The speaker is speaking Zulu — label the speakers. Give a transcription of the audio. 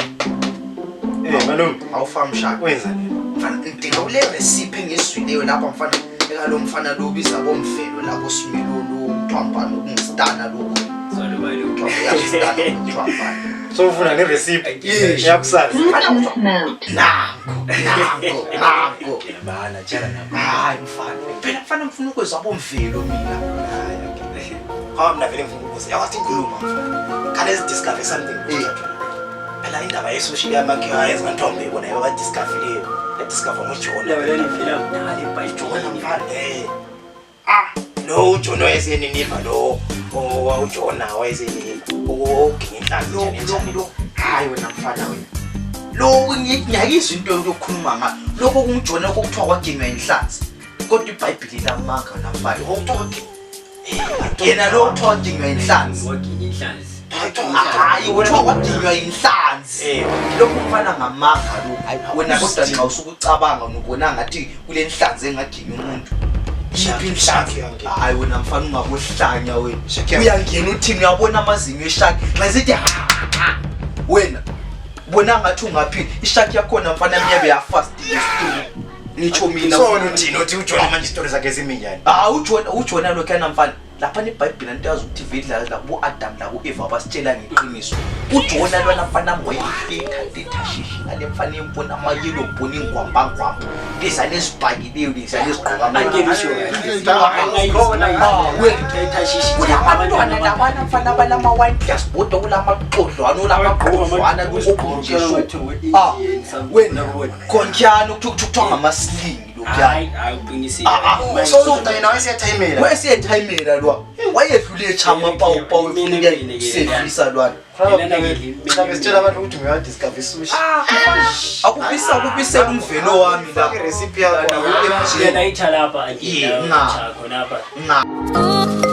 Speaker 1: Eh malume,
Speaker 2: awufami shaka.
Speaker 1: Wenzani?
Speaker 2: Mfana ngidinga ule recipe engizwileyo lapha mfana ekalo mfana lo biza bomvelo lapho similo lo mthwampana okungisitana lokho.
Speaker 3: Sorry malume.
Speaker 2: Uyasitana mthwampana.
Speaker 1: So ufuna ne recipe
Speaker 2: Yes.
Speaker 1: yakusasa.
Speaker 2: Mfana nango nango nango.
Speaker 1: Bana tshela nabo.
Speaker 2: Hayi mfana. Phela mfana ngifuna ukuzwa bomvelo mina.
Speaker 1: Hayi okay. Hawu mina vele ngifuna ukubuza. Yawathi ngikhuluma mfana. Can I discover something?
Speaker 2: Eh.
Speaker 1: Phela indaba yesushi yamakhiwa yezintombi yibona yibo badiscoverile. Badiscover ngoJona.
Speaker 3: Laba leli vela kudala
Speaker 1: Jona
Speaker 3: ebhayibhelini.
Speaker 1: mfana eh. Ah, lo uJona wayeseniniva lo. Oh, uJona wayeseniniva. Oginga inhlanzi
Speaker 2: Lo
Speaker 1: njani
Speaker 2: lo
Speaker 1: njani.
Speaker 2: lo. Hayi wena mfana wena. Lo ngiyakizwa into yokukhuluma ngayo. Lokho kungijona okuthiwa kwaginywa inhlanzi. Kodwa iBhayibheli lamanga namfana.
Speaker 1: Okuthiwa
Speaker 2: Yena lo kuthiwa waginywa inhlanzi.
Speaker 3: Waginya inhlanzi.
Speaker 2: Hayi kuthiwa kwaginywa inhlanzi.
Speaker 1: Eh.
Speaker 2: Lokhu mfana ngamanga lokhu. Wena kodwa nxa usukucabanga unubona ngathi kule nhlanzi engaginya umuntu. Yiphi inhlanzi?
Speaker 1: Shark
Speaker 2: Hayi wena mfana ungabohlanya wena.
Speaker 1: Shark yangena.
Speaker 2: Uyangena uthini uyabona amazinyo eshark. Nxa sithi ha, ha, wena bona ngathi ungaphila ishark yakhona mfana miyabe yafast ngitsho mina.
Speaker 1: So uthini uthi uJona manje isitori sakhe simi njani?
Speaker 2: Ah uJona uJona lokhuyana mfana lapha nebhayibheli anto yazi ukuthi vele labo Adam labo Eva basitshela ngeqiniso. uJona lwana mfana wayefitha tetha shishi ngale mfana embona amayelo bhoni ingwamba ngwamba. Lezana ezibhakileyo lezana ezigqoka
Speaker 3: Angeke usho kahle.
Speaker 2: Ah, kulabantwana labana mfana abalama wine glass bodwa kulamaqodlwana olamaqodlwana lokubunje so. Ah wena khonkyana ukuthiwa ngamasling lokhuyana.
Speaker 3: Hayi, hayi uqinisile.
Speaker 2: Ah, ah.
Speaker 1: So uthi yena wayesiyethayimela.
Speaker 2: Wayesethayimela lwa wayedlule echama pawupawu efuna ukuyasevisa lwana.
Speaker 1: Cha besitshela abantu ukuthi uyadiscover isushi.
Speaker 2: Akubisa akubisela umvelo wami la.
Speaker 1: Faka irecipe yakho.
Speaker 2: Lana u-MJ.
Speaker 3: Uyalayitha lapha,
Speaker 2: Yeah,
Speaker 3: angina
Speaker 2: nah.
Speaker 3: khonapha.
Speaker 2: Nga.